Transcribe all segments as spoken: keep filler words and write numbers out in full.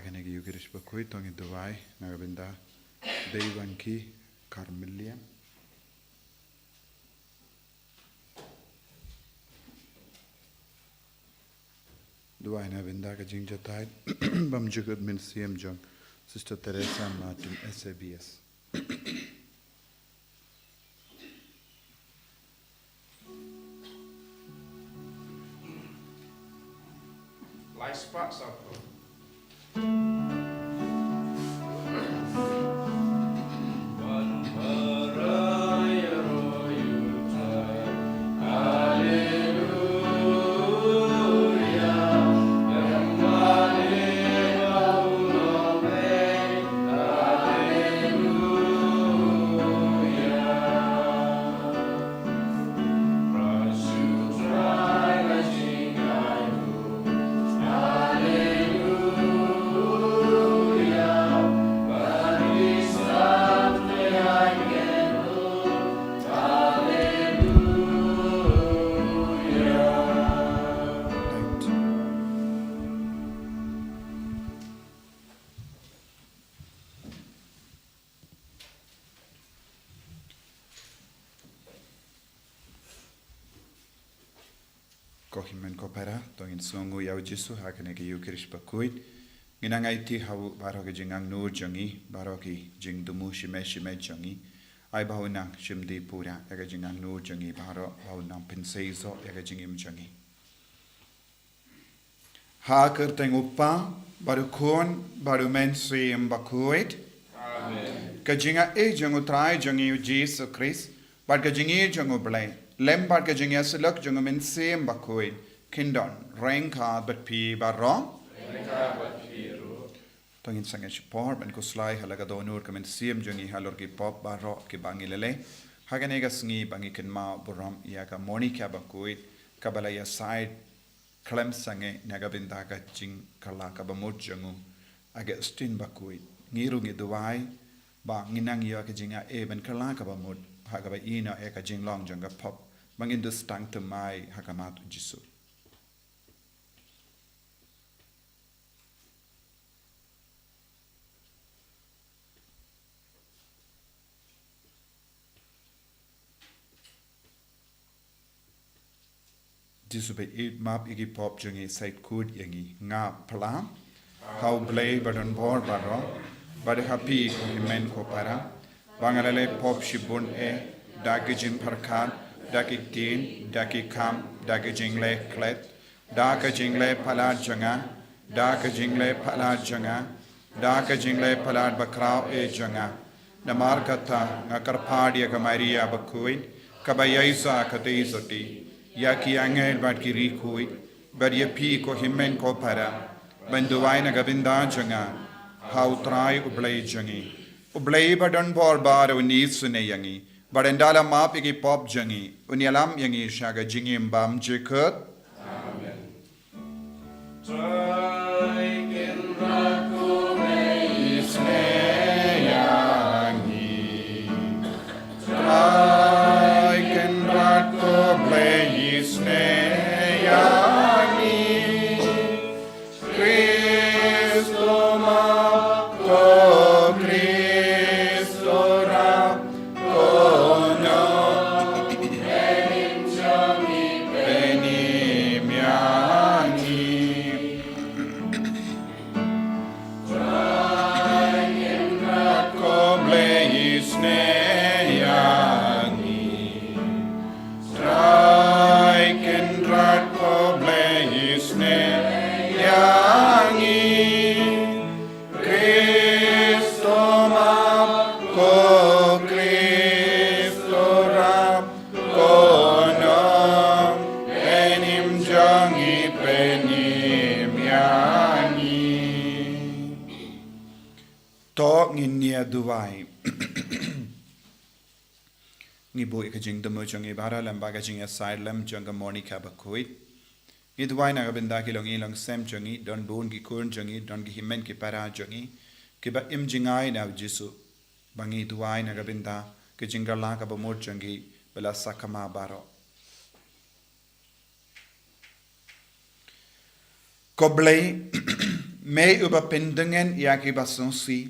Kane ka Eucharist bakhuid to ngin duwai na ka bynta Deiwangki Carmelian. Duwai na ka bynta ka jingjahthait bymjukut mynsiem jong Sister Teresa Martin, S A B S. Lai spah saw phew. Ko hynmen ko para, to ngin sngewnguh ïa u Jisu ha kane ka Eucharist bakhuid. Ngin nang aiti ha u baroh ki jingangnud jong ngi, baroh ki jingthmu shimet shimet jong ngi. Ai ba u nang shim dih pura ïa ka jingangnud jong ngi baroh, ba u nang pynseisoh ïa ka jingim jong ngi. Ha ka kyrteng u Kpa, bad u Khun, bad u Mynsiem Bakhuid. Amen. Ka jingai jong u Trai jong ngi u Jisu Khrist, bad ka jingïeit jong u Blei, lem bad ka jingïasyllok jong u Mynsiem Bakhuid, kin don ryngkat bad phi baroh. Ryngkat bad phi ruh. To ngin sangeh shipor ban khuslai ha la ka dohnud ka mynsiem jong ngi halor ki pop baroh kiba ngi la leh ha kane ka sngi ba ngi kynmaw burom ïa ka Monica bakhuid kaba la ïasaid khlem sangeh na ka bynta ka jingkylla kaba mut jong u Augustine bakhuid. Ngi ruh ngi duwai ba ngin nang ïoh ka jingai ban kylla kaba mut ha kaba ïehnoh ïa ka jinglong jong ka pop ba ngin duh tang thymmai ha khmat u Jisu. Jisu ba ïeit, map ïa ki pop jong ngi, sait khuid ïa ngi. Nga phla ha u Blei ba don bor baroh, bad ha phi ko hynmen ko para, ba nga la leh pop shibun eh, da ki jingpyrkhat, da ki ktien, da ki kam, da ki jingleh klet, da ka jingleh palat jong nga, da ka jingleh palat jong nga, da ka jingleh palat bakhraw eh jong nga. Namar kata nga kyrpad ïa ka Maria bakhuid, kaba ïaisah katei shatei, ïa ki angel bad ki riewkhuid, bad ïa phi ko hynmen ko para, ban duwai na ka bynta jong nga ha u Trai u Blei jong ngi. U Blei ba don bor baroh un isynei ïa ngi, bad un da la map ïa ki pop jong ngi, un ïalam ïa ngi sha ka jingim bymjukut. Amen. Trai Kynrad ko Blei isynei ïa ngi. Trai Kynrad ko Blei isynei ïa ngi. Khrist to map, ko Khrist to rap, ko nong, pynïap jong ngi, pynïap ïa ngi. Trai Kynrad ko Blei isynei ïa ngi. Trai Kynrad ko Blei isynei ïa ngi. Khrist to map, ko Khrist to rap, ko nong, pynïap jong ngi, pynïap ïa ngi. To ngin ïa duwai. Ngi buh ïa ka jingthmu jong ngi baroh lem bad ka jingïasaid lem jong ka Monica bakhuid. Ngi duwai na ka bynta ki longïing longsem jong ngi, don bun ki khun jong ngi, don ki hynmen ki para jong ngi kiba im jngai na u Jisu. Ba ngi duwai na ka bynta ka jingkylla kaba mut jong ngi ba la sakma baroh. Ko Blei, Me uba pyndengin ïa ki ba sngewsih,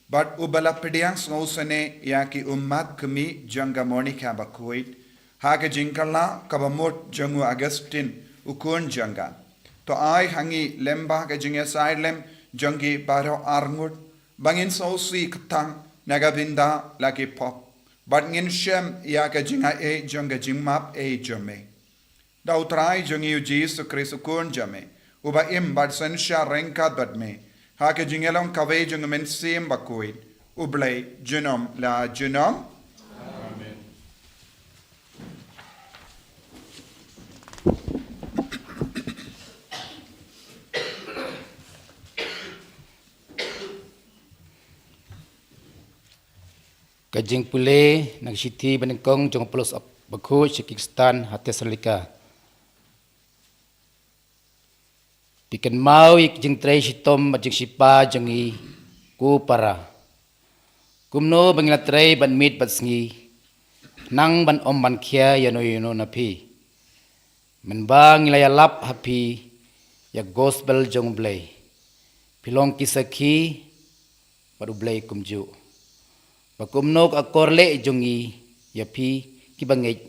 bad uba la pdiang sngewsih ne ïa ki ummat kmie jong ka Monika bakhuid, ha ka jingkylla kaba mut jong u Augustine u khun jong ka. To ai ha ngi lem bad ka jingïasaid lem jong ki baroh arngut, ba ngin sngewsih kthang na ka bynta la ki pop, bad ngin shem ïa ka jingai jong ka jingmap ei jong me. Da u Trai jong ngi u Jisu Khrist u khun jong me, uba im bad synshar ryngkat bad me, ha ka jingïalong kawei jong u Mynsiem Bakhuid, u Blei junom la junom. Amen. Ka jingpule na ka shithi banyngkong jong u Paulus bakhuid sha ki Khristan ha Thessalonika. Phi kynmaw ïa ka jingtrei shitom bad jingshipa jong ngi, ko para. Kumno ba ngi la trei ban miet bad sngi, khnang ban ym ban khia ïano ïano na phi. Mynba ngi la ïalap ha phi ïa ka gospel jong u Blei, phi long ki sakhi bad u Blei kumjuh. Ba kumno ka akor leh jong ngi ïa phi ki bangeit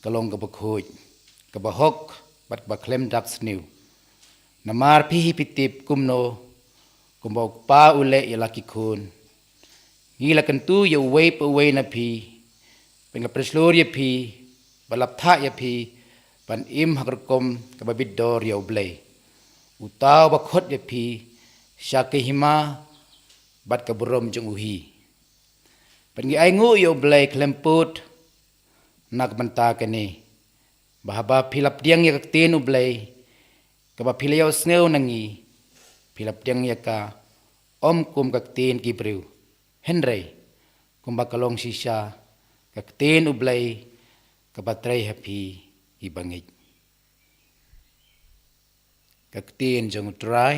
ka long kaba khuid, kaba hok bad kaba khlem dak sniew. Namar phi hi phi tip kumno, kumba u kpa u leh ïa la ki khun. Ngi la kyntu ïa uwei pa uwei na phi, ba ngin pynshlur ïa phi, ba la bthah ïa phi ban im ha ka rukom kaba bit dor ïa u Blei, uta uba khot ïa phi sha ka hima bad ka burom jong u hi. Bad ngi ainguh ïa u Blei khlem pud na ka bynta kane, ba haba phi la pdiang ïa ka ktien u Blei kaba phi la ïohsngew na ngi, phi la pdiang ïa ka, ym kum ka ktien ki briew, hynrei kumba ka long shisha ka ktien u Blei kaba trei ha phi ki bangeit. Ka ktien jong u Trai.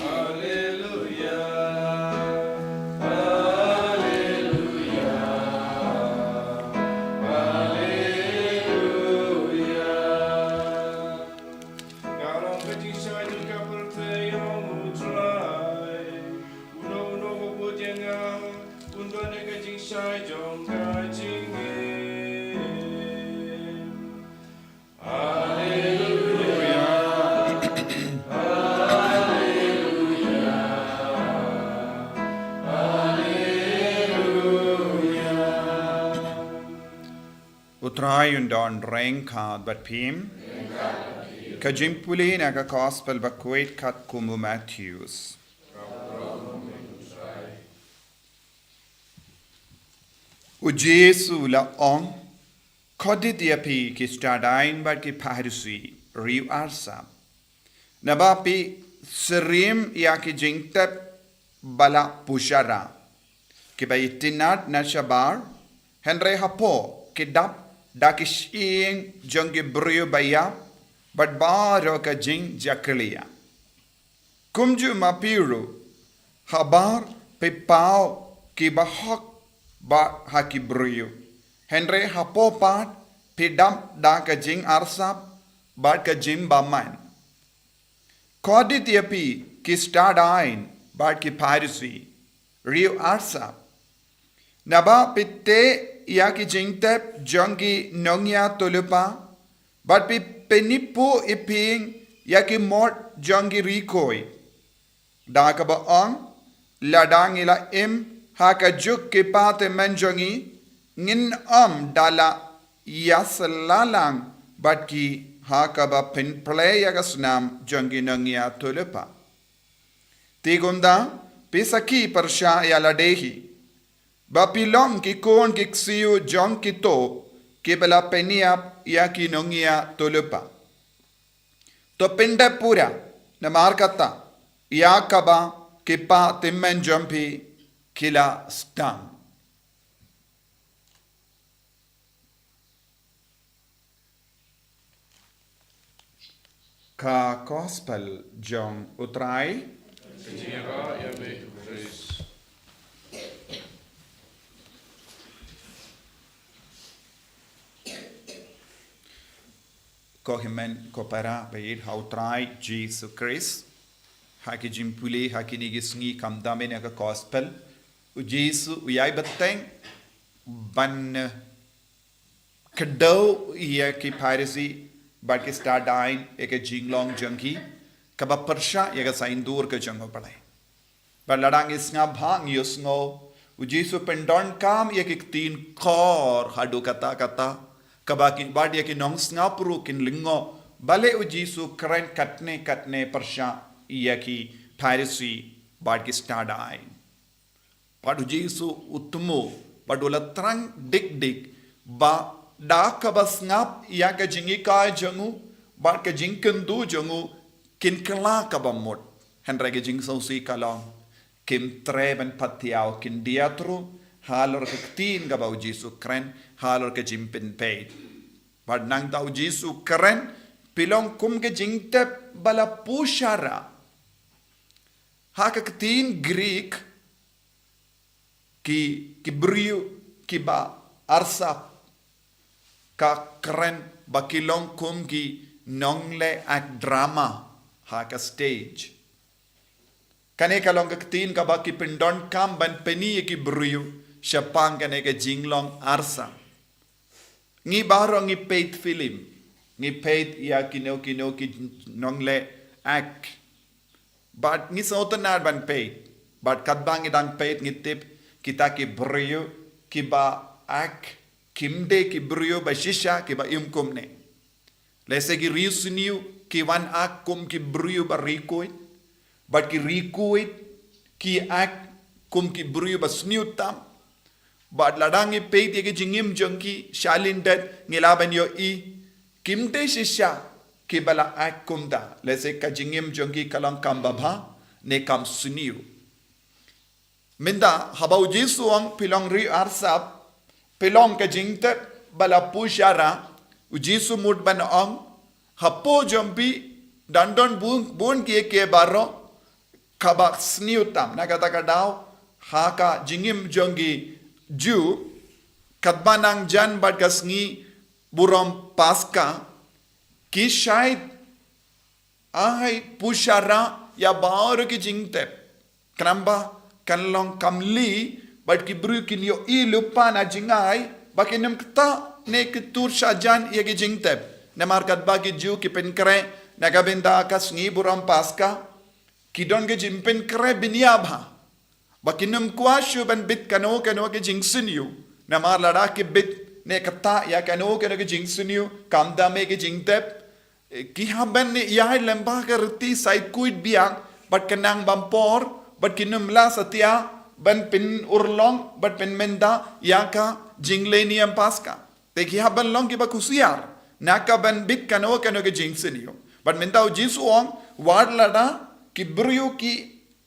Haleluya, haleluya, haleluya. Ka long ka jingshai jong ka pyrthei, ïa U Trai. Uno uno uba bud ïa nga, un don ïa ka jingshai jong ka jingim. Haleluya. Haleluya. Haleluya. U Trai un don ryngkat bad phi. Ka jingpule na ka Gospel bakhuid katkum u Mathaios. U Jisu u la ong, khublei ïa phi ki stad aiñ bad ki Pharisi, riew arsap. Naba phi syriem ïa ki jingtep ba la pyrshah, kiba itynnad na shabar, hynrei hapoh ki dap da ki shyieng jong ki briew ba ïap bad baroh ka jingjakhlia. Kumjuh ma phi ruh, haba phi paw kiba hok bad ha ki briew, Hynrei hapoh pat phi dap da ka jingarsap bad ka jingbymman. Kordit ïa phi ki stad aiñ bad ki Pharisi, riew arsap! Naba phi teh ïa ki jingtep jong ki nongïathuhlypa, bad phi pynïaphuh ïaphiñ ïa ki mot jong ki riew khuid. Da kaba ong, lada ngi la im ha ka juk ki patymmen jong ngi, ngin ym da la ïasyllok lang bad ki ha kaba pynplei ïa ka snam jong ki nongïathuhlypa. Te kumta, phi sakhi pyrshah ïa lade hi, ba phi long ki khun ki ksiew jong kito kiba la pynïap ïa ki nongïathuhlypa. To pyndep pura, namar kata ïa kaba ki patymmen jong phi ki la sdang. Ka Gospel jong U Trai. Ko hynmen ko para ba ïeit ha U Trai Jisu Khrist. Ha ki jingpule ha kine ki sngi, kumta mynne ka Gospel, U Jisu u ïai bteng ban kdew ïa ki Pharisi bad ki stad aiñ ïa ka jinglong jong ki kaba pyrshah ïa ka saiñdur ka jong U Blei. Bad lada ngi sngap bha ngi ïohsngew, U Jisu pyndonkam ïa ki ktien kor haduh katta katta, kaba ki bad ïa ki nongsngap ruh kin lyngngoh balei U Jisu kren katne katne pyrshah ïa ki Pharisi bad ki stad aiñ. Bad U Jisu u thmu bad u la thrang dik dik ba da kaba sngap ïa ka jinghikai jong u bad ka jingkyntu jong u kin kylla kaba mut. Hynrei ka jingsngewsih ka long, kim treh ban pat thiaw, kin diat ruh halor ka ktien kaba U Jisu kren, halor ka jingpynpeit. Bad nangta U Jisu kren, phi long kum ka jingtep ba la pushara. Ha ka ktien Greek, ki, ki briew kiba arsap ka kren ba ki long kum ki nongleh act drama ha ka stage. Kane ka long ka ktien kaba ki pyndonkam ban pyni ïa ki briew shaphang kane ka jinglong arsap. Ngi baroh ngi peit film, ngi peit ïa kino kino ki nongleh act. Bad ngi sngewtynnad ban peit. Bad katba ngi dang peit ngi tip kita ki briew kiba act kim dei ki briew ba shisha kiba im kumne. Lehse ki riewsniew ki wan act kum ki briew ba riewkhuid. Bad ki riewkhuid ki act kum ki briew ba sniew tam. Bad lada ngi peit ïa ki jingim jong ki shalyndet ngi lah ban ïohi kim dei shisha kiba la act kumta. Lehse ka jingim jong ki ka long kam babha ne kam sniew. Mynta haba U Jisu u ong phi long riew arsap, phi long ka jingtep ba la pushara, U Jisu mut ban ong, hapoh jong phi dang don bun, bun kiei kiei baroh kaba sniew tam. Na kata ka daw, ha ka jingim jong ki Jiw, katba nang jan bad ka sngi burom Paska, ki shait ai pushara ïa baroh ki jingtep. Khnang ba kan long kam lih bad ki briew kin ïohi lypa na jingai ba kin ym ktah ne ki tur shah jan ïa ki jingtep. Namar katba ki Jiw ki pynkhreh na ka bynta ka sngi burom Paska, ki don ki jingpynkhreh bniah bha. Ba kin ym kwah shuh ban bit kano kano ki jingsniew. Namar lada ki bit ne ktah ïa kano kano ki jingsniew, khamtam ïa ki jingtep, eh, ki hap ban ïaid lem bad ka riti sait khuid biang, bad ka nang bam por, bad kin ym lah satia ban pynurlong bad pynmynta ïa ka jinglehniam Paska. Te ki hap ban long kiba khusiar na ka ban bit kano kano ki jingsniew. Bad mynta U Jisu u ong, wat lada ki briew ki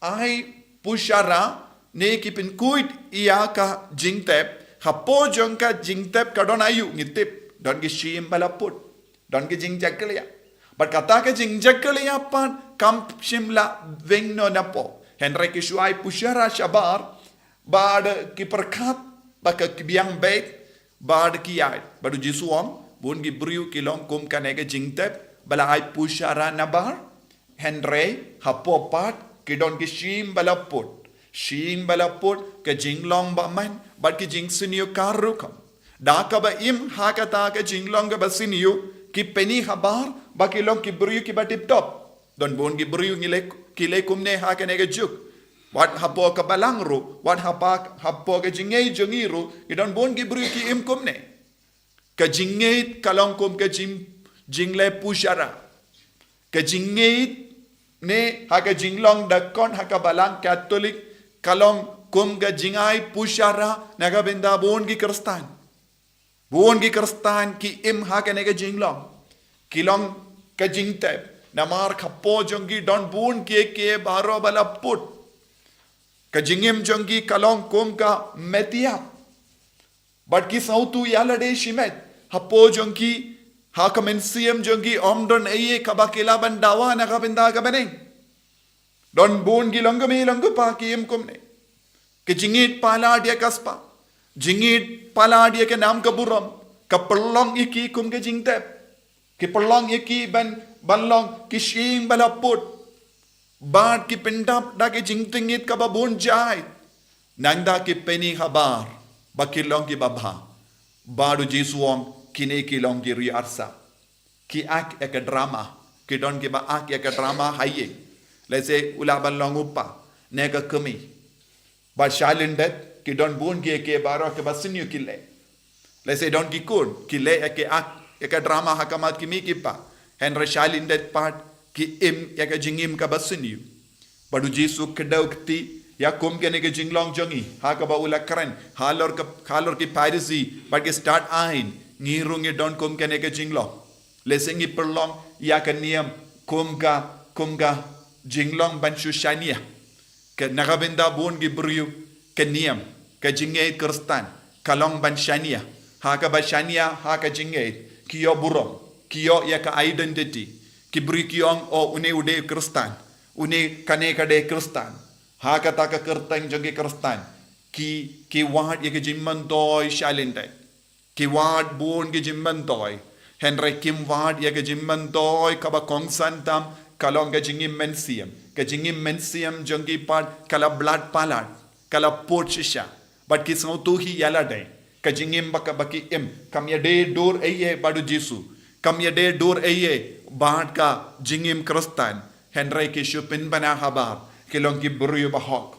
ai pushara ne ki pynkhuid ïa ka jingtep, hapoh jong ka jingtep ka don aïu ngi tip, don ki shim ba la put, don ki jingjakhlia. Bad kata ka jingjakhlia pat kam shym la weng noh napoh. Hynrei ki shu ai pushara shabar, bad ki pyrkhat ba ka ki biang beit, Bad ki ïaid, bad u Jisu u ong, bun ki briew ki long kum kane ka jingtep ba la ai pushara nabar, hynrei hapoh pat ki don ki shyieng ba la put. Shyieng ba la put, ka jinglong ba man, bad ki jingsniew ka rukom. Da kaba im ha kata ka jinglong kaba sniew, ki pyni habar ba ki long ki briew kiba tip top. Don bun ki briew ngi leh, ki leh kumne ha kane ka juk. Wat hapoh ka balang ruh, wat hapa, hapoh ka jingngeit jong ngi ruh, ki don bun ki briew ki im kumne. Ka jingngeit ka long kum ka jing, jingleh pushara. Ka jingngeit ne ha ka jinglong dakon ha ka balang Katholik ka long kum ka jingai pushara na ka bynta bun ki Khristan. Bun ki Khristan ki im ha kane ka jinglong. Ki long ka jingtep. Namar hapoh jong ki don bun kiei kiei baroh ba la put. Ka jingim jong ki ka long kum ka metiap. Bad ki sngewthuh ïa lade shimet. Hapoh jong ki, ha ka mynsiem jong ki ym don ei ei kaba ki lah ban dawa na ka bynta ka bneng. Don bun ki long kmie long kpa ki im kumne. Ka jingïeit palat ïa ka spah. Jingïeit palat ïa ka nam ka burom. Ka pynlong ïa ki kum ka jingtep. Ki pynlong ïa ki ban, ban long ki shyieng ba la put. Bad ki pyndap da ki jingtngit kaba bun jait. Nangta ki pyni habar ba ki long kiba bha. Bad u Jisu u ong kine ki long ki riewstad. Ki act ïa ka drama. Ki don kiba act ïa ka drama ha ïing. Lehse u lah ban long u kpa ne ka kmie. Bad shalyndet ki don bun kiei kiei baroh kiba sniew ki leh. Lehse don ki khun ki leh ïa ka act, ïa ka drama ha khmat ki kmie ki kpa. Hynrei shalyndet pat ki im ïa ka jingim kaba sniew. Bad u Jisu u kdew kti ïa kum kane ka jinglong jong ngi, ha kaba u la kren halor ka, halor ki Pharisi bad ki stad aiñ, ngi ruh ngi don kum kane ka jinglong. Lehse ngi pynlong ïa ka niam kum ka, kum ka jinglong ban shu shaniah. Ka na ka bynta bun ki briew, ka niam, ka jingngeit Khristan ka long ban shaniah. Ha kaba shaniah ha ka jingngeit, ki ïoh burom, ki ïoh ïa ka identity. Ki briew ki ong, o, une u dei Khristan, une kane ka dei Khristan. Ha kata ka kyrteng jong ki Khristan ki, ki wad ïa ka jingmyntoi shalyndet. Ki wad bun ki jingmyntoi. Hynrei kim wad ïa ka jingmyntoi kaba kongsan tam, ka long ka jingim mynsiem. Ka jingim mynsiem jong ki pat ka la blad palat, ka la put shisha. Bad ki sngewthuh hi ïa lade. Ka jingim ba ka, ba ki im kam ïadei dur ei ei bad u Jisu. Kam ïadei dur ei ei bad ka jingim Khristan. Hynrei ki shu pynbna habar ki long ki briew ba hok.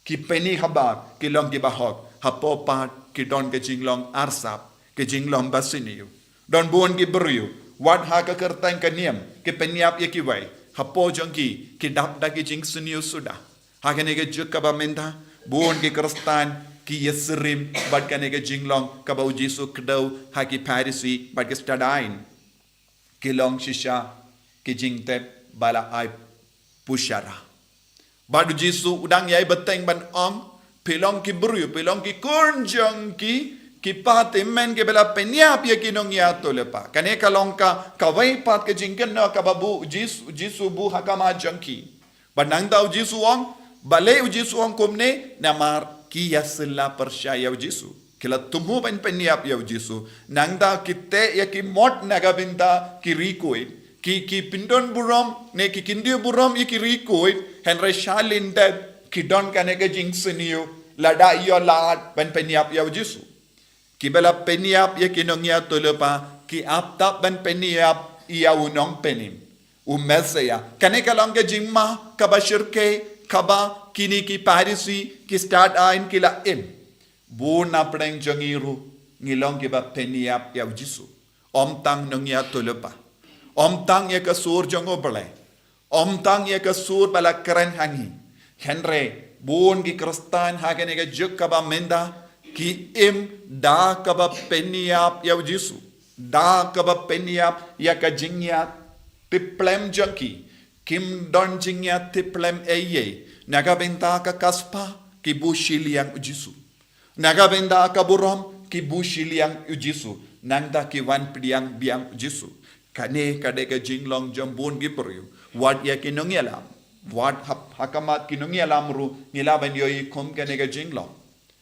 Ki pyni habar ki long kiba hok, hapoh pat ki don ka jinglong arsap, ka jinglong ba sniew. Don bun ki briew, wat ha ka kyrteng ka niam, ki pynïap ïa kiwei, hapoh jong ki, ki dap da ki jingsniew suda. Ha kane ka juk kaba mynta, bun ki Khristan ki ïasyriem bad kane ka jinglong kaba u Jisu u kdew ha ki Pharisi bad ki stad aiñ. Ki long shisha ki jingtep ba la ai pushara. Bad u Jisu u dang ïai bteng ban ong, phi long ki briew, phi long ki khun jong ki, ki patymmen kiba la pynïap ïa ki nongïathuhlypa. Kane ka long ka, kawei pat ka jingkynnoh kaba buh u Jisu, u Jisu u buh ha khmat jong ki. Bad nangta u Jisu u ong, balei u Jisu u ong kumne, namar ki ïasylla pyrshah ïa u Jisu. Ki la thmu ban pynïap ïa u Jisu. Nangta ki teh ïa ki mot na ka bynta ki riewkhuid. Ki, ki pyndon burom, ne ki kyndit burom ïa ki riewkhuid, hynrei shalyndet ki don kane ka jingsniew, lada ïoh lad ban pynïap ïa u Jisu. Kiba la pynïap ïa ki nongïathuhlypa, ki ap tap ban pynïap ïa u nongpynim, u Messaïah. Kane ka long ka jingma kaba shyrkhei kaba kine ki Pharisi, ki stad aiñ ki la im. Bun na pdeng jong ngi ruh ngi long kiba pynïap ïa u Jisu. Ym tang nongïathuhlypa. Ym tang ïa ka sur jong U Blei. Ym tang ïa ka sur ba la kren ha ngi. Hynrei bun ki Khristan ha kane ka juk kaba mynta ki im da kaba pynïap ïa u Jisu. Da kaba pynïap ïa ka jingïatiplem jong ki. Kim don jingïatiplem ei ei na ka bynta ka spah, ki buh shiliang u Jisu. Na ka bynta ka burom, ki buh shiliang u Jisu. Nangta ki wan pdiang biang u Jisu. Kane ka dei ka jinglong jong bun ki briew. Wat ïa ki nongïalam. Wat ha, ha khmat ki nongïalam ruh ngi lah ban ïohi kum kane ka jinglong.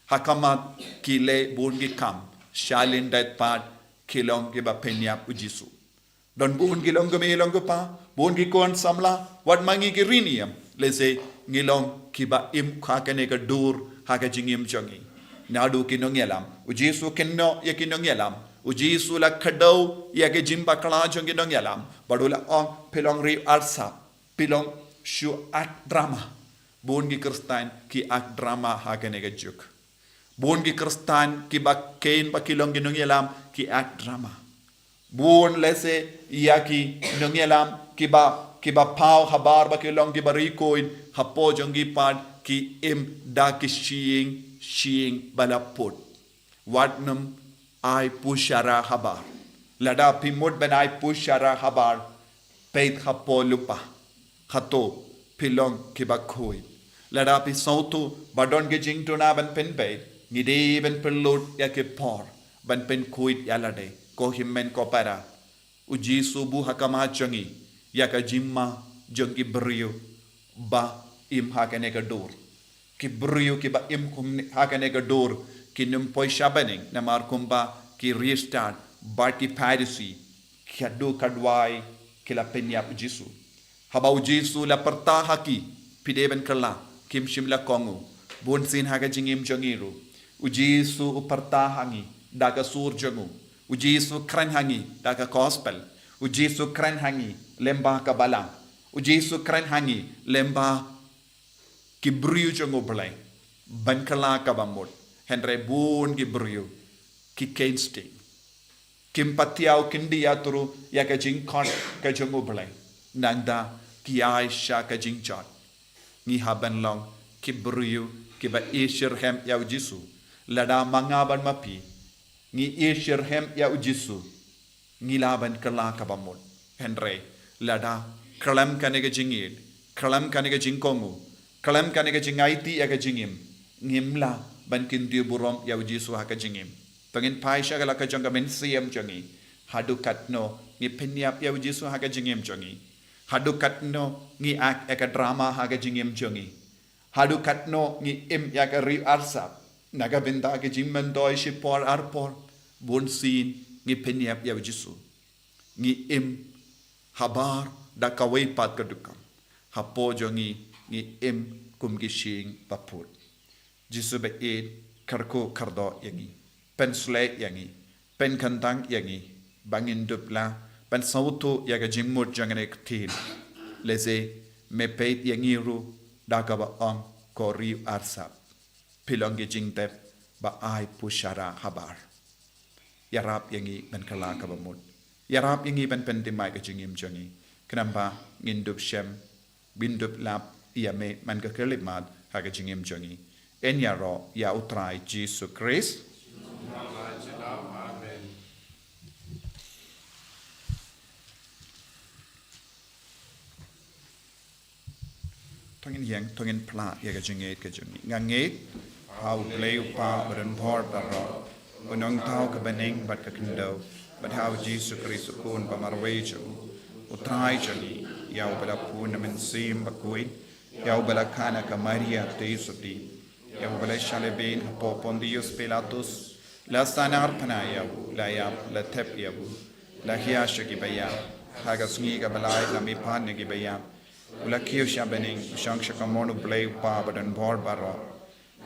Ha khmat ki leh bun ki kam Shalyndet pat ki long kiba pynïap u Jisu. Don bun ki long kmie long kpa, bun ki khun samla, wat ma ngi ki riewniam, lehse ngi long kiba im ha kane ka dur ha ka jingim jong ngi. Naduh ki nongïalam, u Jisu kynnoh ïa ki nongïalam, u Jisu la kdew ïa ka jingbakla jong ki nongïalam, bad u la ong, phi long riew arsap, phi long shu act drama. Bun ki Khristan ki act drama ha kane ka juk. Bun ki Khristan kiba khein ba ki long ki nongïalam ki act drama. Bun lehse ïa ki nongïalam kiba, kiba paw habar ba ki long kiba riewkhuid, hapoh jong ki pat ki im da ki shyieng, shyieng ba la put. Wat nym ai pushara habar. Lada phi mut ban ai pushara habar, peit hapoh lypa. Hato phi long kiba khuid? Lada phi sngewthuh ba don ki jingduna ban pynbeit, ngi dei ban pynlut ïa ki por ban pynkhuid ïa lade, ko hynmen ko para. U Jisu buh ha khmat jong ngi ïa ka jingma jong ki briew ba im ha kane ka dur. Ki briew kiba im kum ha kane ka dur kin ym poi sha bneng, namar kumba ki riewstad bad ki Pharisi, khadduh khaduwai ki la pynïap u Jisu. Haba u Jisu la pyrta ha ki, phi dei ban kylla, kim shym la kohnguh. Bunsien ha ka jingim jong ngi ruh, u Jisu u pyrta ha ngi da ka sur jong u. U Jisu kren ha ngi da ka gospel. U Jisu kren ha ngi lyngba ka balang. U Jisu kren ha ngi lyngba ki briew jong u Blei ban kylla kaba mut. Hynrei bun ki briew ki khein sting. Kim pat thiaw kyndit ïa tru ïa ka jingkhot ka jong u Blei. Nangta ki ai sha ka jingjot. Ngi hap ban long ki briew kiba ïeit shitrhem ïa u Jisu. Lada ma nga bad ma phi ngi ïeit shitrhem ïa u Jisu, ngi lah ban kylla kaba mut. Hynrei lada khlem kane ka jingïeit, khlem kane ka jingkohnguh, khlem kane ka jingaiti ïa ka jingim, ngim lah ban kyntiew burom ïa u Jisu ha ka jingim. To ngin phai sha ka lad ka jong ka mynsiem jong ngi. Haduh katno ngi pynïap ïa u Jisu ha ka jingim jong ngi? Haduh katno ngi act ïa ka drama ha ka jingim jong ngi? Haduh katno ngi im ïa ka riew arsap na ka bynta ki jingmyntoi shipor arpor? Bunsien ngi pynïap ïa u Jisu. Ngi im habar da kawei pat ka dukam. Hapoh jong ngi ngi im kum ki shyieng ba put. Jisu ba ïeit, kyrkhu kyrdoh ïa ngi, pynsleh ïa ngi, pynkyntang ïa ngi ba ngin dup lah ban sngewthuh ïa ka jingmut jong kane ka ktien. Lehse me peit ïa ngi ruh da kaba ong, ko riew arsap, phi long ki jingtep ba ai pushara habar. Ïarap ïa ngi ban kylla kaba mut. Ïarap ïa ngi ban pynthymmai ka jingim jong ngi, khnang ba ngin dup shem, ngin dup lap ïa me man ka khyllipmat ha ka jingim jong ngi. Yn ïaroh ïa u Trai Jisu Khrist. Amen. To ngin ïeng, to ngin phla ïa ka jingngeit ka jong ngi. Nga ngeit ha u Blei u Kpa badonbor baroh, u nongthaw ka bneng bad ka khyndew, bad ha u Jisu Khrist u Khun ba marwei jong u, u Trai jong ngi, ïa uba la pun na Mynsiem Bakhuid, ïa uba la kha na ka Maria Theisotti, ïa uba la shah lehbeiñ hapoh Pontius Pilatus, la sahnarphna ïa u, la ïap, la thep ïa u, la hiar sha kiba ïap, ha ka sngi kaba lai la mihpat na kiba ïap, u la kiew sha bneng, u shong sha kamon u Blei u Kpa badonbor baroh.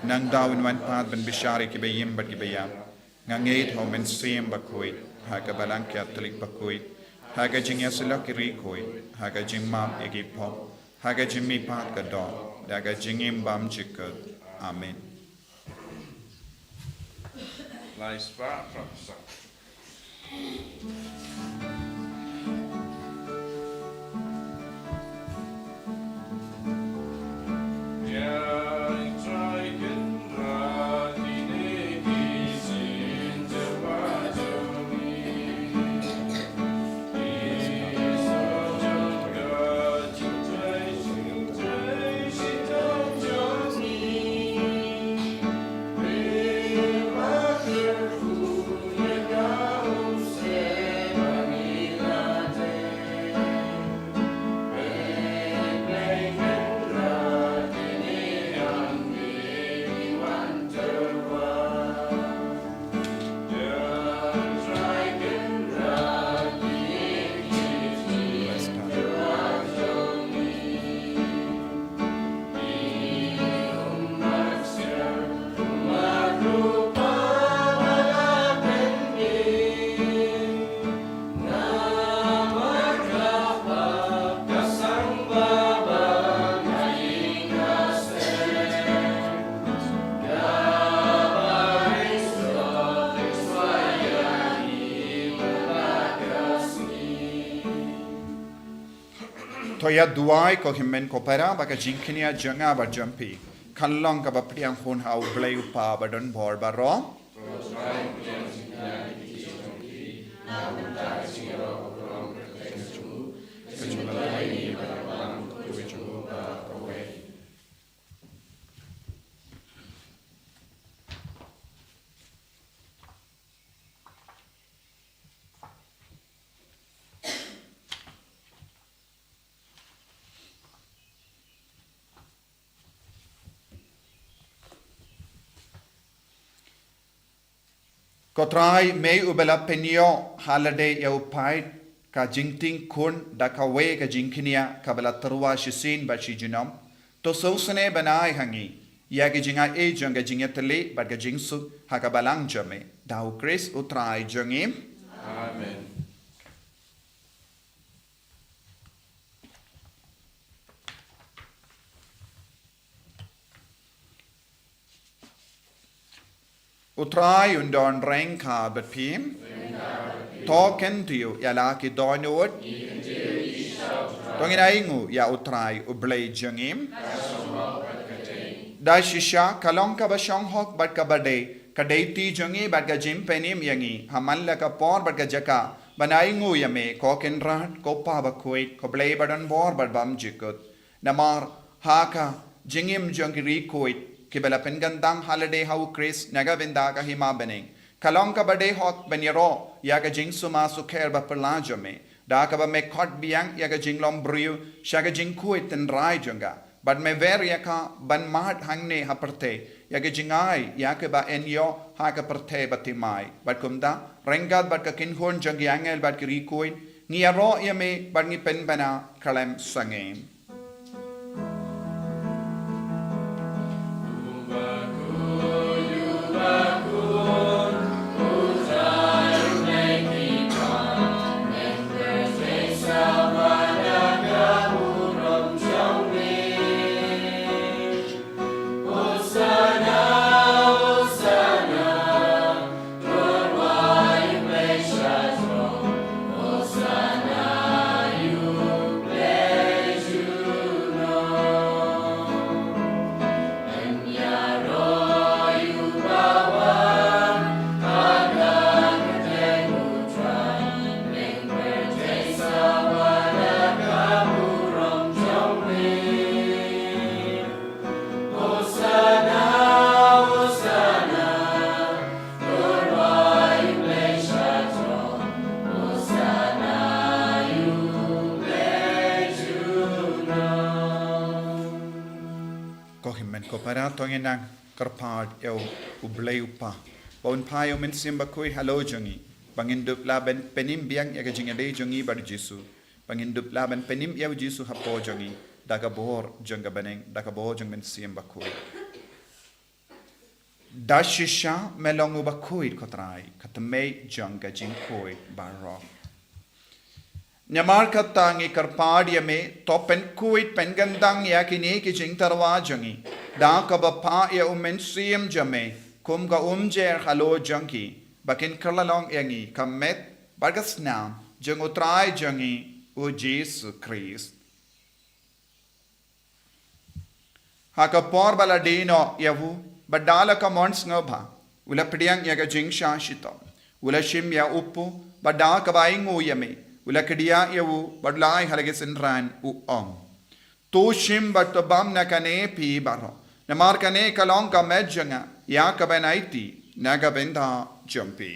Nangta un wan pat ban bishar ïa kiba im bad kiba ïap. Nga ngeit ha u Mynsiem Bakhuid, ha ka Balang Katholik bakhuid, ha ka jingïasyllok ki riewkhuid, ha ka jingmap ïa ki pop, ha ka jingmihpat ka doh, ha ka jingim bymjukut. Amen. Lai spah, prap spah. To ïa duwai ko hynmen ko para ba ka jingkñia jong nga bad jong phi kan long kaba pdiang hun ha U Blei U Kpa ba don bor baroh. Ko Trai, me uba la pynïoh ha lade ïa u paid ka jingtieng khun da kawei ka jingkñia kaba la tyrwa shisien bad shi junom, to sngewsynei ban ai ha ngi ïa ki jingaiei jong ka jingïatylli bad ka jingsuk ha ka balang jong me, da U Khrist U Trai jong ngi. Amen. U Trai un don ryngkat bad phi. To kyntiew ïa la ki dohnud. To ngin ainguh ïa U Trai U Blei jong ngi. Da shisha ka long kaba shong hok bad kaba dei, ka dei ti jong ngi bad ka jingpynim ïa ngi ha man la ka por bad ka jaka ban ainguh ïa me, ko Kynrad, ko Pa bakhuid, ko Blei ba don bor bad bymjukut. Namar ha ka jingim jong ki riewkhuid kiba la pynkyntang ha lade ha U Khrist na ka bynta ka hima bneng, ka long kaba dei hok ban ïaroh ïa ka jingsumar sukher baphylla jong me, da kaba me khot biang ïa ka jinglong briew sha ka jingkhuid tynrai jong ka, bad me wer ïa ka ban mad hangne ha pyrthei ïa ka jingai ïa kaba yn ïoh ha ka pyrthei bathymmai. Bad kumta, ryngkat bad ka kynhun jong ki angel bad ki riewkhuid, ngi ïaroh ïa me bad ngi pynbna khlem sangeh. Ko hynmen ko para, to ngin nang kyrpad ïa U Blei U Kpa ba un phah ïa U Mynsiem Bakhuid halor jong ngi, ba ngin dup lah ban pynim biang ïa ka jingïadei jong ngi bad U Jisu, ba ngin dup lah ban pynim ïa U Jisu hapoh jong ngi da ka bor jong ka bneng, da ka bor jong U Mynsiem Bakhuid. Da shisha me long uba khuid, ko Trai, ka tymmen jong ka jingkhuid baroh. Namar kata ngi kyrpad ïa me, to pynkhuid pynkyntang ïa kine ki jingtyrwa jong ngi da kaba phah ïa U Mynsiem jong me kum ka umjer halor jong ki, ba kin kylla long ïa ngi ka met bad ka snam jong U Trai jong ngi U Jisu Khrist. Ha ka por ba la die noh ïa u, bad da la ka mon sngewbha, u la pdiang ïa ka jingshah shitom, u la shim ïa u kpu, bad da kaba ainguh ïa me, u la kdiah ïa u, bad u la ai ha la ki synran u ong: To shim bad to bam na kane phi baroh, namar kane ka long ka met jong nga, ïa kaban aiti na ka bynta jong phi.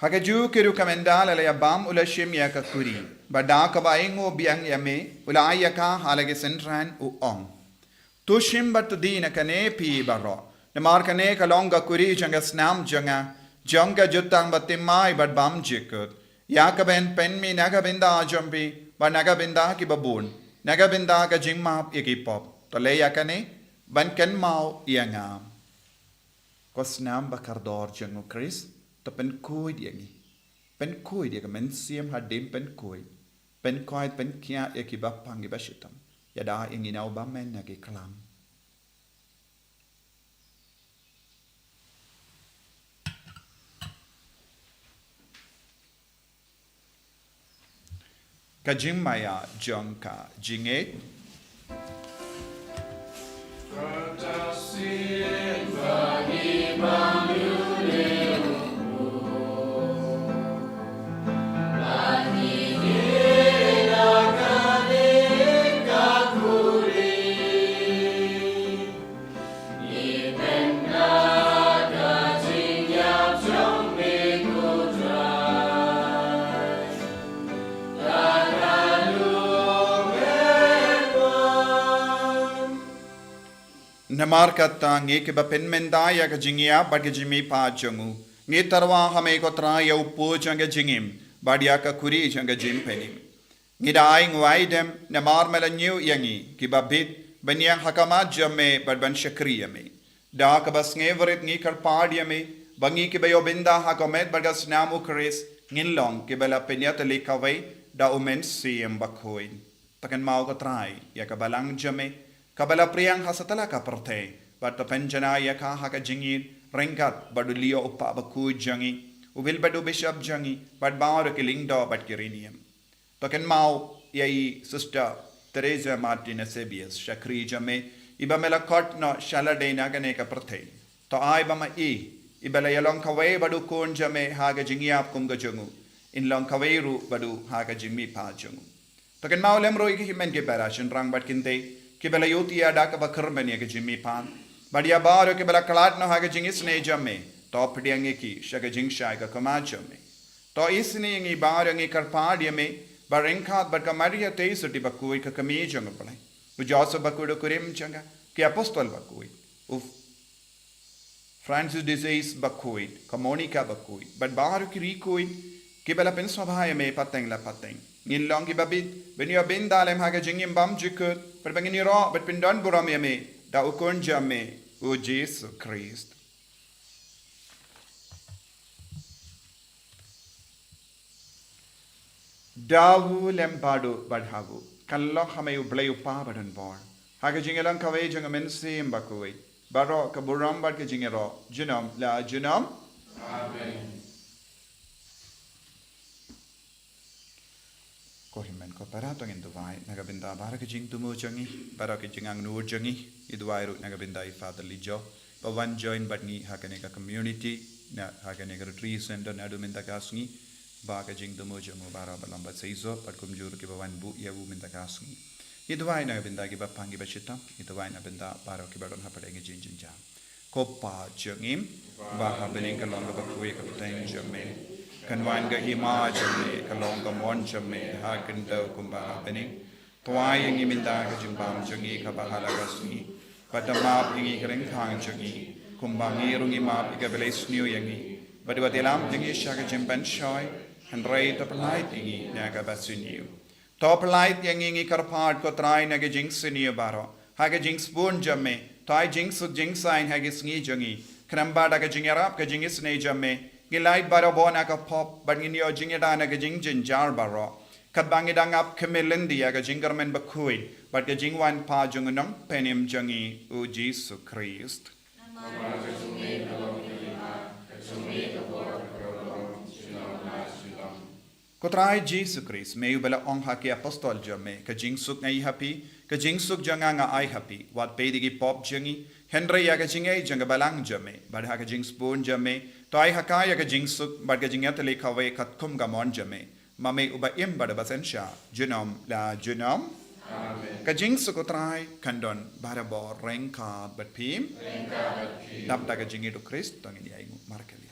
Ha kajuh ka rukom ynda la ïa bam, u la shim ïa ka kuri, bad da kaba ainguh biang ïa me, u la ai ïa ka ha la ki synran u ong: To shim bad to die na kane phi baroh, namar kane ka long ka kuri jong ka snam jong nga, jong ka jutang bathymmai bad bymjukut, ïa kaban pynmih na ka bynta jong phi bad na ka bynta kiba bun, na ka bynta ka jingmap ïa ki pop. To leh ïa kane ban kynmaw ïa nga. Ko snam bakordor jong U Khrist, to pynkhuid ïa ngi. Pynkhuid ïa ka mynsiem hadien pynkhuid. Pynkoit pynkhiah ïa kiba pang kiba shitom. Ïada ïa ngi na u bymman na ki klam. Ka jingmaïa jong ka jingngeit. Namar kata ngi kiba pynmynta ïa ka jingïap bad ka jingmihpat jong u, ngi tyrwa ha me ko Trai ïa u po jong ka jingim bad ïa ka khuri jong ka jingpynim. Ngi da ai nguaidem namar me la ñiew ïa ngi kiba bit ban ïeng ha khmat jong me bad ban shakri ïa me. Da kaba sngewrit ngi kyrpad ïa me ba ngi kiba ïoh bynta ha ka met bad ka snam u Khrist ngin long kiba la pynïatylli kawei da u Mynsiem Bakhuid. To kynmaw ko Trai ïa ka balang jong me kaba la pdiang ha satlak ka pyrthei bad to pynjanai ïa ka ha ka jingïeit ryngkat bad u Leo u Pap Bakhuid jong ngi, u Wilbert u Bishop jong ngi bad baroh ki lyngdoh bad ki riewniam. To kynmaw ïa i Sister Teresa Martinez Sebius, shakri jong me, iba me la khot noh sha lade na kane ka pyrthei. To ai ba ma i, iba la ïalong kawei bad u Khun jong me ha ka jingïap kum ka jong u, in long kawei ruh bad u ha ka jingmihpat jong u. To kynmaw lem ruh ïa ki hynmen ki para, shynrang bad kynthei kiba la ïohi ïa da kaba kyrmen ïa ka jingmihpat, bad ïa baroh kiba la khlad noh ha ka jingisynei jong me, to pdiang ïa ki sha ka jingshai ka khmat jong me. To isynei ïa ngi baroh, ngi kyrpad ïa me ba ryngkat bad ka Maria Theisotti Bakhuid ka kmie jong u Blei, u Joseph Bakhuid u kurim jong ka, ki apostol bakhuid, u Francis de Sales Bakhuid, ka Monica Bakhuid bad baroh ki riewkhuid kiba la pynsngewbha ïa me pateng la pateng, ngin long kiba bit ban ïoh bynta lem ha ka jingim bymjukut bad ba ngin ïaroh bad pyndonburom ïa me da u Khun jong me, u Jisu Khrist. Da u lem bad u bad ha u, kan long ha me u Blei u Kpa badonbor, ha ka jingïalang kawei jong u Mynsiem Bakhuid, baroh ka burom bad ka jingïaroh junom la junom. Amen. Ko hynmen ko para, to ngin duwai na ka bynta baroh ka jingthmu jong ngi, baroh ka jingangnud jong ngi. Ngi duwai ruh na ka bynta i Father Lijo ba wan join bad ngi ha kane ka community, na ha kane ka retreat center naduh mynta ka sngi, ba ka jingthmu jong u baroh ba long ba seisoh, bad kumjuh ruh kiba wan buh ïa u mynta ka sngi. Ngi duwai na ka bynta kiba pang kiba shitom, ngi duwai na ka bynta baroh kiba don hapdeng ka jingjynjar. Ko Kpa jong ngi ba ha bneng, ka long kaba khuid ka kyrteng jong me. Kan wan ka hima jong me, ka long ka mon jong me ha khyndew kumba ha bneng. To ai ïa ngi mynta ka jingbam jong ngi kaba ha la ka sngi. Bad to map ïa ngi ki ryngkang jong ngi, kumba ngi ruh ngi map ïa kiba la isynei ïa ngi. Bad wat ïalam ïa ngi sha ka jingpynshoi, hynrei to pyllait ïa ngi na kaba sniew. To pyllait ïa ngi, ngi kyrpad ko Trai, na ka jingsniew baroh, ha ka jingsbun jong me. To ai jingsuk jingsaiñ ha ki sngi jong ngi, khnang ba da ka jingïarap ka jingisynei jong me, ngin lait barabor na ka pop bad ngin ïoh jingïada na ka jingjynjar baroh, katba ngi dang ap khmih lynti ïa ka jingkyrmen bakhuid bad ka jingwan pat jong u Nongpynim jong ngi, u Jisu Khrist. Ko Trai Jisu Khrist, me uba la ong ha ki apostol jong me, ka jingsuk nga ai ha phi, ka jingsuk jong nga nga ai ha phi. Wat peit ïa ki pop jong ngi, hynrei ïa ka jingngeit jong ka balang jong me. Bad ha ka jingsbun jong me, to ai ha ka ïa ka jingsuk bad ka jingïatylli kawei katkum ka mon jong me, ma me uba im bad uba synshar junom la junom. Amen. Ka jingsuk u Trai kan don barabor ryngkat bad phi. Ryngkat bad phi. Dap da ka jingngeit u Khrist, to ngin ïa ainguh markylliang.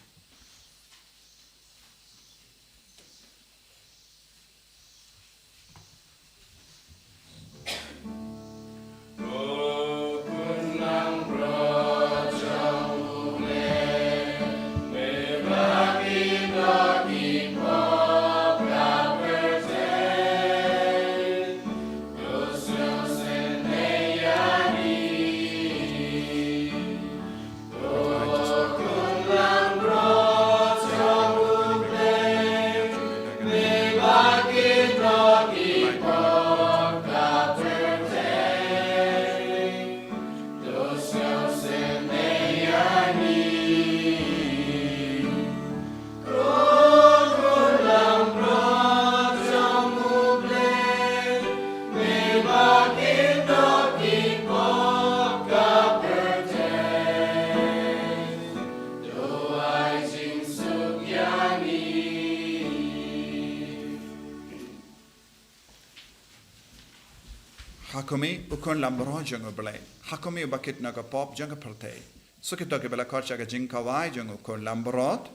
Ha kum i u khun lambrot jong U Blei. Ha kum i uba kit na ka pop jong ka pyrthei. Suk ito kiba la khot sha ka jingkhawai jong u khun lambrot.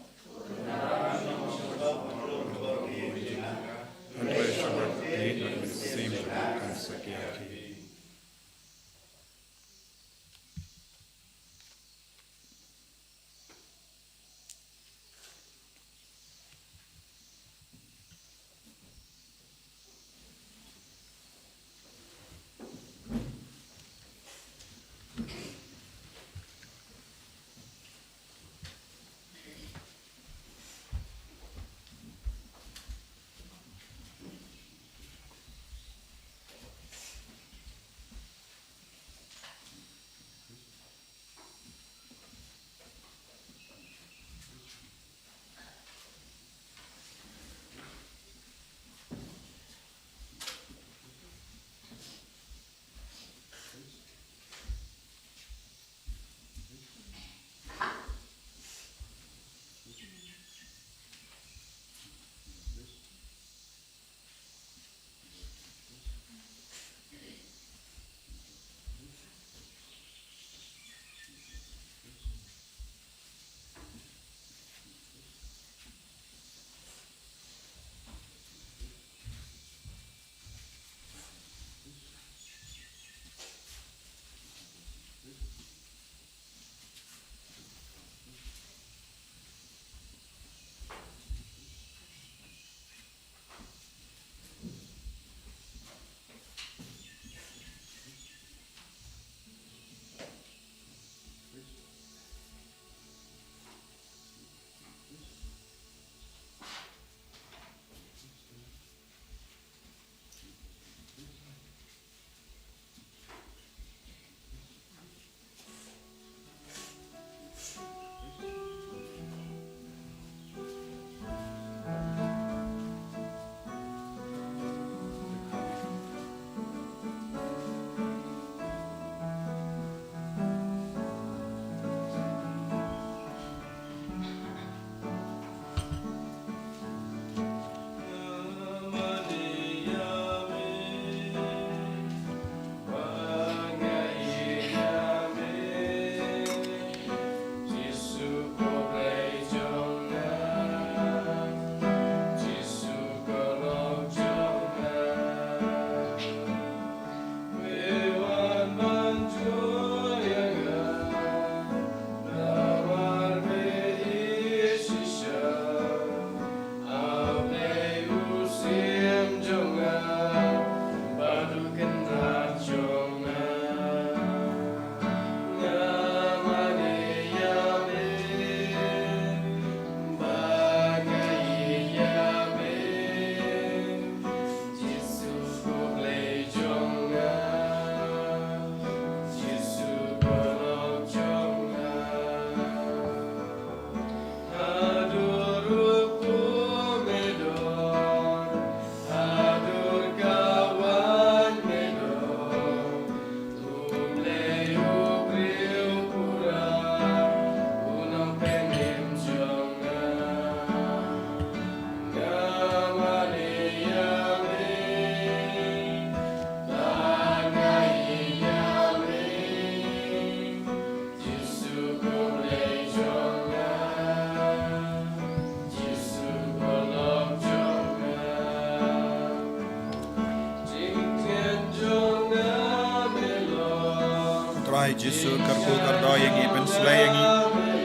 Trai Jisu, kyrkhu kyrdoh ïa ngi, pynsleh ïa ngi,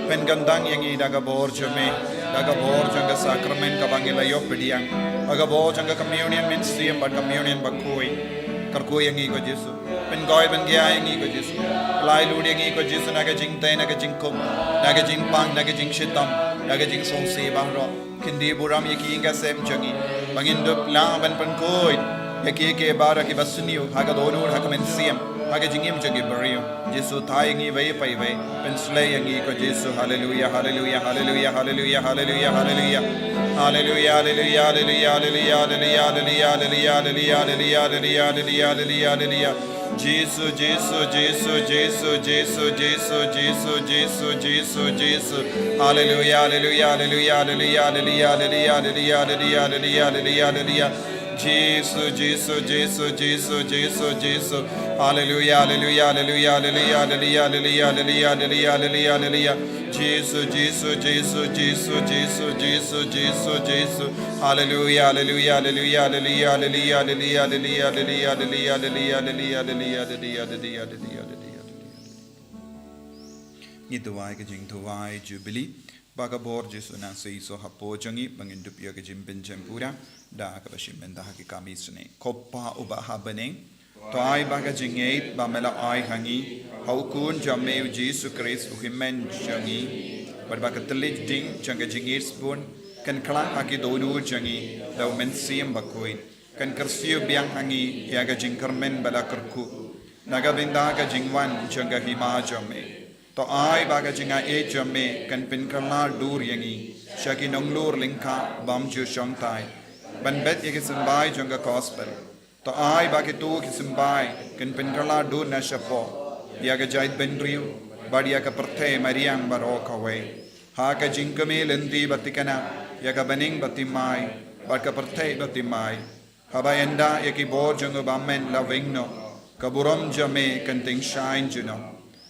pynkyndang ïa ngi da ka bor jong me, da ka bor jong ka sakramen kaba ngi la ïoh pdiang, da ka bor jong ka communion mynsiem bad communion bakhuid. Kyrkhu ïa ngi ko Jisu. Pynkhuid pynkhia ïa ngi ko Jisu. Pynlait lut ïa ngi ko Jisu na ka jingtei, na ka jingkup, na ka jingpang, na ka jingshitom, na ka jingsngewsih baroh. Khyndiat burom ïa ki ïing ki sem jong ngi ba ngin dup lang ban pynkhuid ïa ki, ki baroh kiba sniew ha ka dohnud, ha ka mynsiem, ha ka jingim jong ki briew. Jisu, thaw ïa ngi iwei pa iwei. Pynsleh ïa ngi ko Jisu. Haleluia, haleluia, haleluia, haleluia, haleluia, haleluia. Haleluia, haleluia, haleluia, haleluia, haleluia, haleluia, haleluia, haleluia, haleluia, haleluia, haleluia, haleluia. Jisu, Jisu, Jisu, Jisu, Jisu, Jisu, Jisu, Jisu, Jisu, Jisu. Haleluia, haleluia, haleluia, haleluia, haleluia, haleluia, haleluia, haleluia, haleluia, haleluia. Jisu, Jisu, Jisu, Jisu, Jisu, Jisu. Haleluya, haleluya, haleluya, haleluya, haleluya, haleluya, haleluya, haleluya, haleluya, haleluya. Jisu, Jisu, Jisu, Jisu, Jisu, Jisu, Jisu, Jisu. Haleluya, haleluya, haleluya, haleluya, haleluya, haleluya, haleluya, haleluya, haleluya, haleluya, haleluya, haleluya, haleluya, haleluya, haleluya. Ngi duwai ka jingduwai Jubilee. Ba ka bor Jisu na seisoh hapoh jong ngi, ba ngin dup ïa ka jingpynjem pura da kaba shim bynta ha ki kam isynei. Ko Pa uba ha bneng, to ai ba ka jingngeit ba me la ai ha ngi ha u Khun jong me u Jisu Khrist u hynmen jong ngi, bad ba ka thylliej ding jong ka jingngeit sbun kan khlad ha ki dohnud jong ngi da u Mynsiem Bakhuid, kan kyrsiew biang ha ngi ïa ka jingkyrmen ba la kyrkhu na ka bynta ka jingwan jong ka hima jong me. To ai ba ka jingaiei jong me kan pynkylla dur ïa ngi sha ki nonglur lyngkha bymjukshongthait, ban bet ïa ki symbai jong ka gospel. To ai ba kito ki symbai kan pynkylla dur na shapoh ïa ka jaitbynriew bad ïa ka pyrthei mariang baroh kawei, ha ka jingkmie lynti ba thikna ïa ka bneng ba thymmai bad ka pyrthei ba thymmai. Haba ynda ïa ki bor jong u bymman la weng noh, ka burom jong me kan tyngshaiñ junom.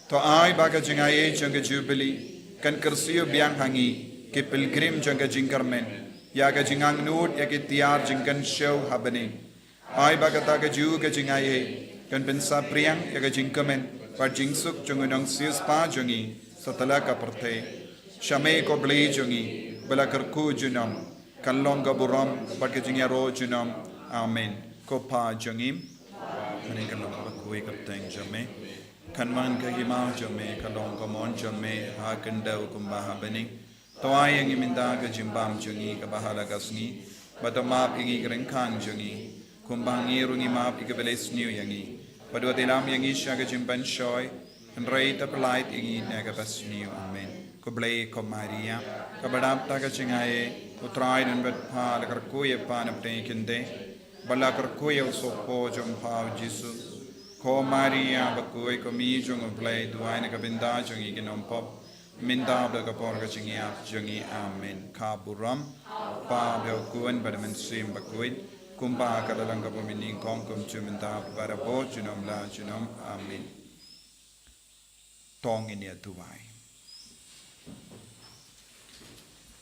To ai ba ka jingaiei jong ka Jubilee kan kyrsiew biang ha ngi ki pilgrim jong ka jingkyrmen ïa ka jingangnud ïa ki tiar jingkynshew ha bneng. Ai ba kata kajuh ka jingaiei kan pynsaphriang ïa ka jingkmen bad jingsuk jong u nongsiewspah jong ngi satlak ka pyrthei. Sha me ko Blei jong ngi ba la kyrkhu junom, kan long ka burom bad ka jingïaroh junom. Amen. Ko Pa jong ngi, ha bneng, kan long bakhuid ka kyrteng jong me. Kan wan ka hima jong me, kan long ka mon jong me ha khyndew kumba ha bneng. To ai ïa ngi mynta ka jingbam jong ngi kaba ha la ka sngi, bad to map ïa ngi ki ryngkang jong ngi, kumba ngi ruh ngi map ïa kiba leh sniew ïa ngi. Bad wat ïalam ïa ngi sha ka jingpynshoi, hynrei to pyllait ïa ngi na kaba sniew. Amen. Khublei ko Maria, kaba dap da ka jingaiei, U Trai u don bad pha. La kyrkhu ïa pha na pdeng ki khyndai, bad la kyrkhu ïa u sohpop jong pha u Jisu. Ko Maria bakhuid, ko Mei jong u Blei, duwai na ka bynta jong ngi ki nongpop, mynta bad ha ka por ka jingïap jong ngi. Amen. Ka burom, Pa bad u Khun bad u Mynsiem Bakhuid, kumba ka la long kaba mynnyngkong, kumjuh mynta bad barabor, junom la junom. Amen. To ngin ïa duwai.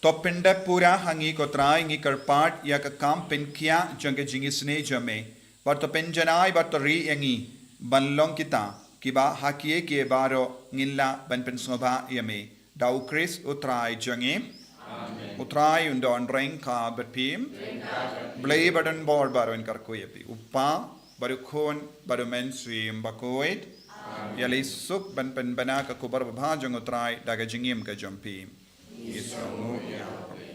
To pyndep pura ha ngi ko Trai, ngi kyrpad, ïa ka kam pynkhiah jong ka jingisynei jong me. Bad to pynjanai bad to rieh ïa ngi ban long kita kiba ha kiei kiei baroh ngin lah ban pynsngewbha ïa me. Da u Khrist U Trai jong ngi. Amen. U Trai un don ryngkat bad phi. Blei ba don bor baroh un kyrkhu ïa phi. U Pa bad u Khun bad u Mynsiem Bakhuid. Amen. Ïaleh suk ban pynbna ka khubor babha jong U Trai da ka jingim ka jong phi. Ngi sngewnguh ïa phi.